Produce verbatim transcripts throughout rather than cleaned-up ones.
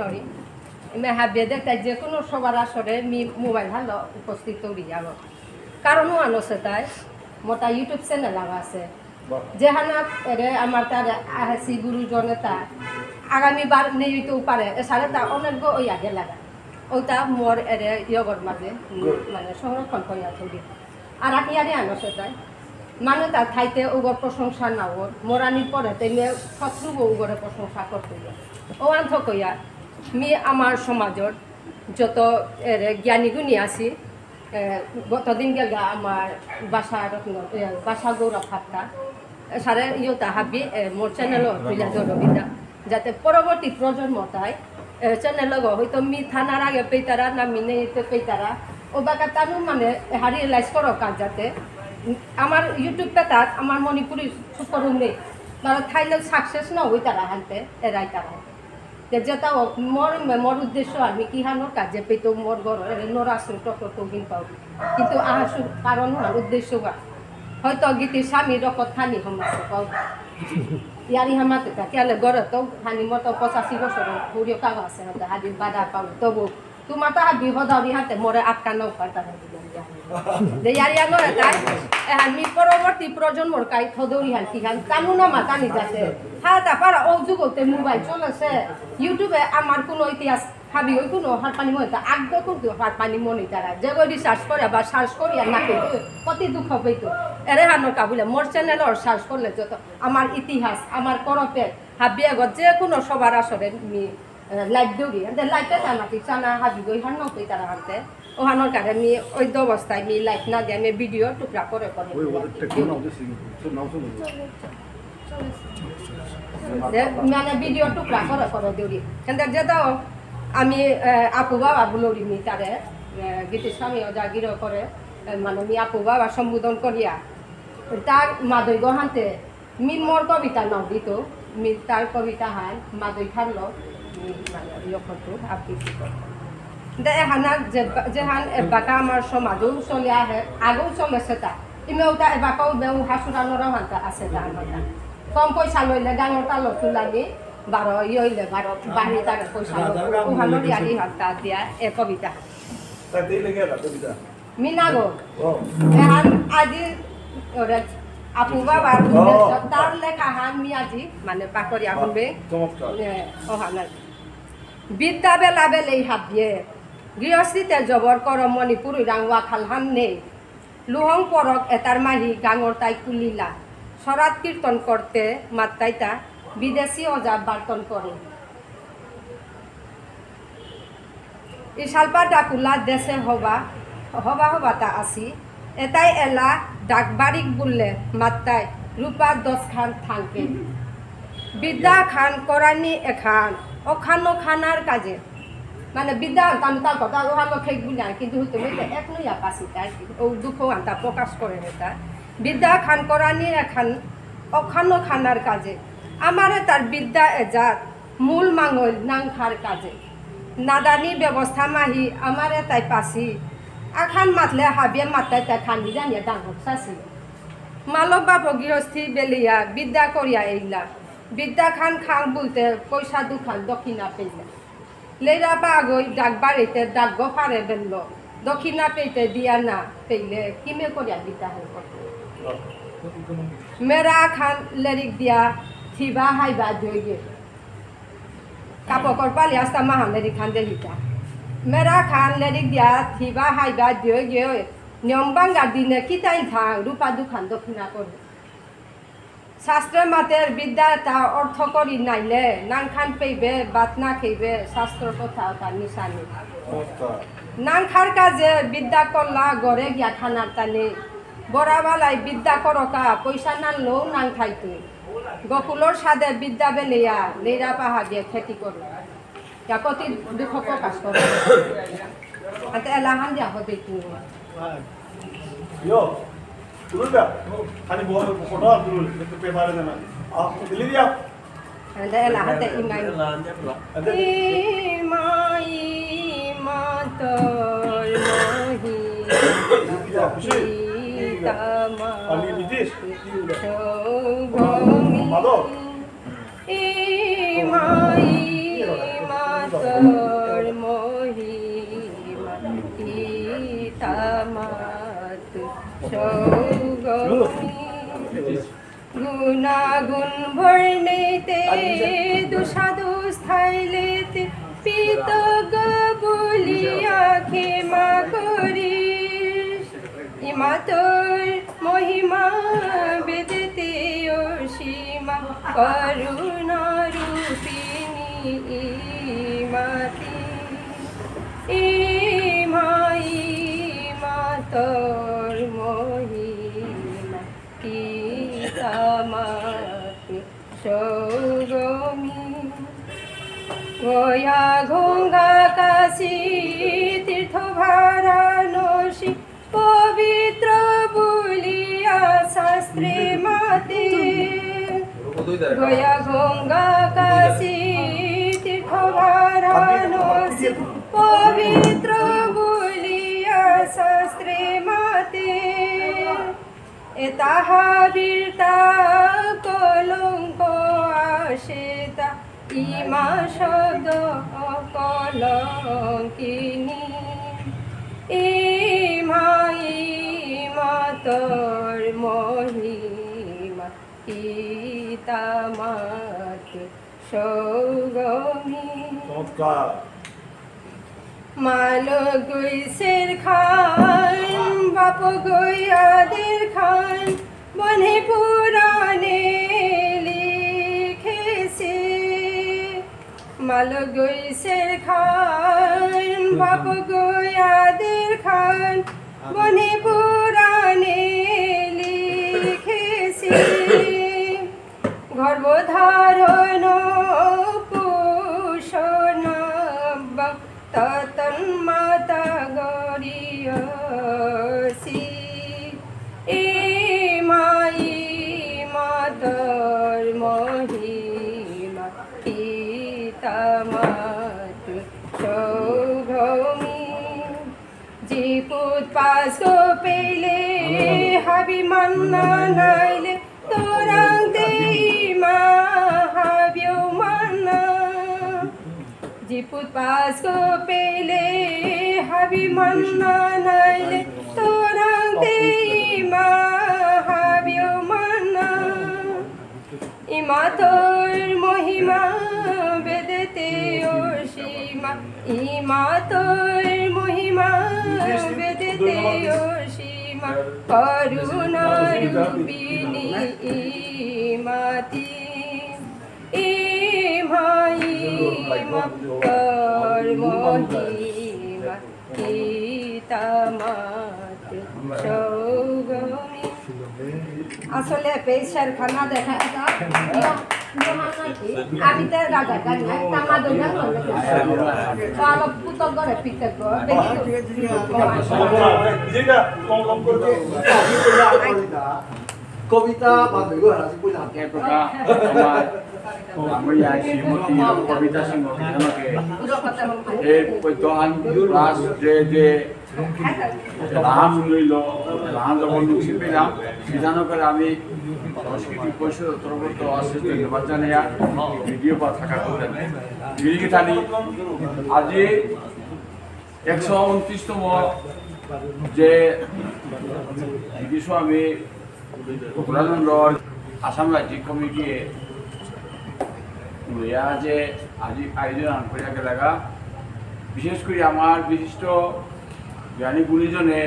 নরি। এমে হাবিয়ে দেখতাই যে কোনো সভার আসরে মি মোবাইল হালো উপস্থিত হই যাব। কারণ ও আনো সেটাই মোটা YouTube চ্যানেল লাগা আছে। যেহানা এরে আমার তার আহেসি গুরুজনে তা আগামী বার নেই তো পারে, এসারে তা অনেক গো ওই আগে লাগা। ওটা মোর এরে ইয়গর মাঝে, উম, মানে সংরক্ষণ করিয়া থই। আর আকি আরে আনো সেটাই। মানে তা থাইতে উগর প্রশংসা না ওর, মোরানির পরে তেমনি শত্রু উগরে প্রশংসা করতে। ও আন থকইয়া, মি আমার সমাজর যত এরে জ্ঞানী গুণী আছি, এ, গতদিন গেলগা আমার ভাষা রত্ন, এ, ভাষা গৌরব হাত্তা। এসারে ইয়তা হাবি, এ, মোর চ্যানেলও তুলে ধরবিতা। যাতে পরবর্তী প্রজন্ম তাই, এ, চ্যানেল লগো হয়তো মি থানার আগে পেইতারা না মি নেইতে পেইতারা। ও বাকা তানু মানে এহারি realize করো কাজ যাতে, উম, আমার YouTube পেতাত আমার মণিপুরি সুপর নেই। মানে থাইলে সাকসেস না হইতারা হানতে, এরাই তারা। যে যেটা হোক, মোর, মোর উদ্দেশ্য আমি কি হানোর কাজে পেতো মোর ঘর, এ, নরাসু টকর কৌগিন পাও। কিন্তু আহাসু কারণ হান উদ্দেশ্য বা। হয়তো গীতিস্বামী রকত খানি হমাসে পাও। ইয়ারি হামাতে তা, কেলে ঘরে তো খানি মতো পঁচাশি বছর ঘুরিও কাগজ আছে, হয়তো হাবি বাধা পাও। তবু তোমার তো হাবি হদাউরি হাতে মোরে আটকানো পারতা না। যে ইয়ারি আনো এটাই, এ, আমি পরবর্তী প্রজন্মর কাই থদৌরি হান কি হান, কানুনা মাতানি যাতে। হ্যাঁ, তারপর ও যুগতে মোবাইল চলেছে, YouTube-এ আমার কোনো ইতিহাস হাবি ওই কোনো হারপানি মনে তা, আগে কিন্তু হারপানি মনে তারা। যে ওই research করে আবার search করি আর না করি, কত দুঃখ পেত। এরে হানো কাবুলে, মোর চ্যানেল ওর search করলে যত আমার ইতিহাস, আমার করপের, হাবি আগত যে কোনো সভার আসরে মি, এ, live দৌড়ি। এতে live পেতে আমার কি চানা হাবি গই হার নকই তারা হানতে। ওহানোর কারণে মি ওই অবস্থায় মি live না দিয়ে আমি ভিডিও টুকরা করে করে ওই দিই আর ওদের কি। টেকনো না, ওদের সিগন্যাল, সব নাও শুনুন। যে, মানে ভিডিও টুকরা করে করে দৌড়ি। কিন্তু যেটা আমি, এ, আপু বাবা বুলৌরি মি তারে, এ, গীতিস্বামী ওজা গিরো করে, এ, মানে মি আপু বাবা সম্বোধন করিয়া। তার মাদই গহান্তে, মি মোর কবিতা নাও দিত, মি তার কবিতা হান, মাদই থাকলো, মি মানে ইয়ে করতো, আবৃত্তি করতো। দে এহানা যে, যেহান এবাকা আমার সমাজও চলে আহে, আগেও চলেছে তা। ইমেও তা এবাকাও বেউ হাসুরানোরও হান্তা আছে তা আমার তা। কম পয়সা লইলে ডাঙর তালো তুলানি, বারো ইয়ে হইলে বারো বাড়ি তাকে পয়সা লো, উহানো ইয়ারি হান্তা দিয়া এ কবিতা। তাই তেই লেগে এলা কবিতা। মিনাগো। ও। এহান আজি ওরে আপু বাবার ও। উদ্দেশ্য, তার লেখা হান মি আজি, মানে পাকরি আগুন বে। চমৎকার। এ, ওহানা। বিদ্যা বেলা বেলেই হাবিয়ে। গৃহস্থিতে জবর কর মণিপুরী রাংওয়া খালহান নেই। লুহং পরক এতার মাহি গাঙর তাই কুলিলা। সরাত কীর্তন করতে মাত্তাইতা বিদেশি অজা বার্তন করে। ইশালপা ডাকুলা দেশে হবা, হবা হবাতা আসি। এতাই এলা ডাকবারিক বুললে মাত্তাই রূপা দশ খান থাংকে। বিদ্যা খান করানি এখান, অখান অখানার কাজে। মানে বিদ্যা খান তাম তাল কথা, ওহান খেক বুলিয়া, কিন্তু হুতে হইতে এক নইয়া পাসি তাই, ও দুঃখ আনতা প্রকাশ করে হেতা। বিদ্যা খান করানি এখান, অখান অখানার কাজে। আমারে তার বিদ্যা এজাত, মূল মাঙল নাংখার কাজে। নাদানি ব্যবস্থা মাহি আমারে তাই পাসি। আখান মাতলে হাবিয়ে মাতাই তাই খানি জানিয়ে ডাঙর সাসি। মালক বাপ গৃহস্থী বেলিয়া বিদ্যা করিয়া এইলা। বিদ্যা খান খান বলতে পয়সা দুখান দক্ষিণা পেইলা। লেইরা পাগই ডাক বাড়িতে ডাক গো ফারে বেললো। দক্ষিণা পেইতে দিয়া না পেইলে কিমে করিয়া বিদ্যা হল করতে। মেরা খান লেরিক দিয়া থিবা হাইবা জয়গে। কাপড় পালি আস্তা মাহান লেরিক খান দেহিতা। মেরা খান লেরিক দিয়া থিবা হাইবা জয়গে। নিয়ম বাঙ্গা দিনে কিতাই থাং রূপা দুখান দক্ষিণা করে। শাস্ত্রে মাতের বিদ্যা তা অর্থ করি নাইলে, নাংখান পেইবে, ভাত না খেইবে, শাস্ত্র কথা তা নিশানি। নমস্কার। নাংখার কাজে বিদ্যা করলা, ঘরে গিয়া খানার তানে। বড়াবালাই বিদ্যা করকা, পয়সা নানলেও নাং খাইতে। গোকুলর সাদে বিদ্যা বেলেয়া, লেইরা পাহাড়ে খেতি করে। ইয়া কতি দুঃখ প্রকাশ করে। আতে এলাহান দিয়া হতে কি? ইয়ো, তুলুন দা, খালি বল, ফটো আর তুলুন, একটু পেপারে দেনা। আপ দিলি দিয়া। আতে এলাহান তে ইমাই। আতে ইমাই মাতর মহি। ইয়া, খুশি। ইয়া। ইতামা। আলি বিদেশ। সৌগমি। মাধব। ইমাই মাত তোর মহিমা ইতা মাতু সৌগমি। গুণাগুণ বর্ণেতে দুষাদুষ থাইলেতে কৃতজ্ঞ বুলিয়া ক্ষমা করিস। ইমা তোর মহিমা বেদেতে অসীমা, করুণা রূপিণী ইমাতি। ইমা, ইমা তোর মহিমা, ইতা মাতু সৌগমি। গয়া গঙ্গা কাশী তীর্থ বারাণসী, পবিত্র বুলিয়া শাস্ত্রে মাতে। গয়া গঙ্গা কাশী তীর্থ বারাণসী, পবিত্র বুলিয়া শাস্ত্রে মাতে। এতা হাবিরতা কলঙ্ক আসেতা, ইমা শব্দ অকলঙ্কিনী। ইমা, ইমা তোর মহিমা, ইতা মাতু সৌগমি। চমৎকার। মালক গই শের খান, বাপ গই আদের খান, বনে পুরাণে লিখেছে। মালক গই শের খান, বাপ গই আদের খান, বনে পুরাণে লিখেছে। গর্ভধারণ পোষণাব্যং তন্মাতা গরীয়সী। ইমা, ইমা তোর মহিমা, ইতা মাতু সৌগমি। জিপুত পাস গো পেলে হাবি মান্না নাইলে তোরাং তে ইমা হাবিও মান্না। জিপুত পাস গো পেলে হাবি মান্না নাইলে তোরাং তে ইমা হাবিও মান্না। ইমা তোর মহিমা বেদেতে অসীমা, ইমা তোর মহিমা বেদেতে অসীমা, করুণা রূপিণী ইমাতি। ইমা, ইমা তোর মহিমা ইতা মাতু সৌগমি। আসলে পেশার খানা দেখা যায়। আমি তো রাজা গান নাই, তামা দোকান করলে। তো আমার পুতক ঘরে পিতক ঘর, বেশি তো। যেটা কম কম করে কবিতা বাদ দিল, আর আজ কইলাম। এতটা আমার আমার এই শ্রীমতী কবিতা সিংহ বিধানকে এই পদ্য আন ক্লাস যে যে লাহান লইল, লাহান যখন লুচি পেলাম, বিধান করে আমি সংস্কৃতি পরিষদ তরফত অশেষ ধন্যবাদ জানাইয়া ভিডিও পা থাকা করলেন। মিলিকে থানি আজি একশো ঊনত্রিশতম যে গীতিস্বামী গোকুলানন্দ আসাম রাজ্যিক কমিটিয়ে লইয়া যে আজি আয়োজন আন করিয়া গেলাগা, বিশেষ করে আমার বিশিষ্ট জ্ঞানী গুণীজনে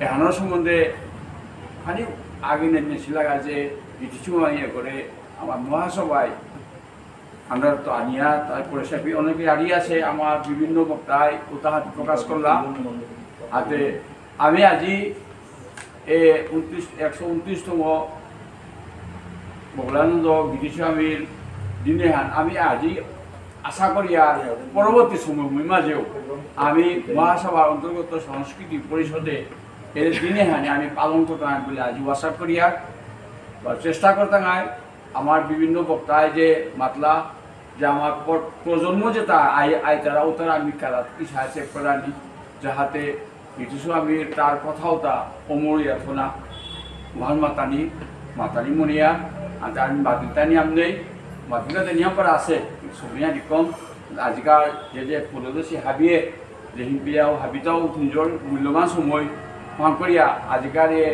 এহানোর সম্বন্ধে খানি আগে নেমেছিলাগা যে গীতিস্বামী ইয়ে করে আমার মহাসভায় আমরা তো আনিয়া, তারপরে সেপি অনেকে আড়ি আছে, আমার বিভিন্ন বক্তায় উতাহাত প্রকাশ করলাম। আতে আমি আজি এ ঊনত্রিশ, একশো ঊনত্রিশতম গোকুলানন্দ গীতিস্বামীর দিনে হান আমি আজি আশা করি আর পরবর্তী সময় মাঝেও আমি মহাসভার অন্তর্গত সংস্কৃতি পরিষদে এর দিনে হানি আমি পালন করতাম বলে আজি আশা করি আর বা চেষ্টা করতাম। আমার বিভিন্ন বক্তায় যে মাতলা যে আমার পর-, প্রজন্ম যেটা আই-, আইতারা ওতারা আমি কারা ইসা চেক করানি, যাহাতে গীতিস্বামীর তার কথাওতা অমর ইয়াথনা, মহান মাতানি, মাতানি মনিয়া, আর আমি মাতিতানি আমনেই, মাতিতাতে নিয়াম পারা আছে, সময় আনি কম, আজিকার যে যে পদদর্শী হাবিয়ে যে হিমপিয়াও হাবিতাও নিজর মূল্যবান সময় ফাঁক করিয়া আজিকার এ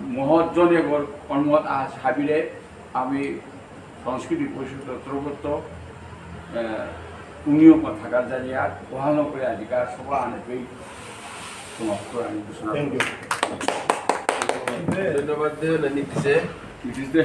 মহৎ জনগর কর্মত আজ হাবিরে আমি সংস্কৃতি পরিষদ তরফত, আহ, উনিও থাকার জানিয়ার ওহানো করে আজিকার সভা আনেপেই সমাপ্ত আমি ঘোষণা Thank you. ধন্যবাদ দে, নীতিশে। নীতিশ দে।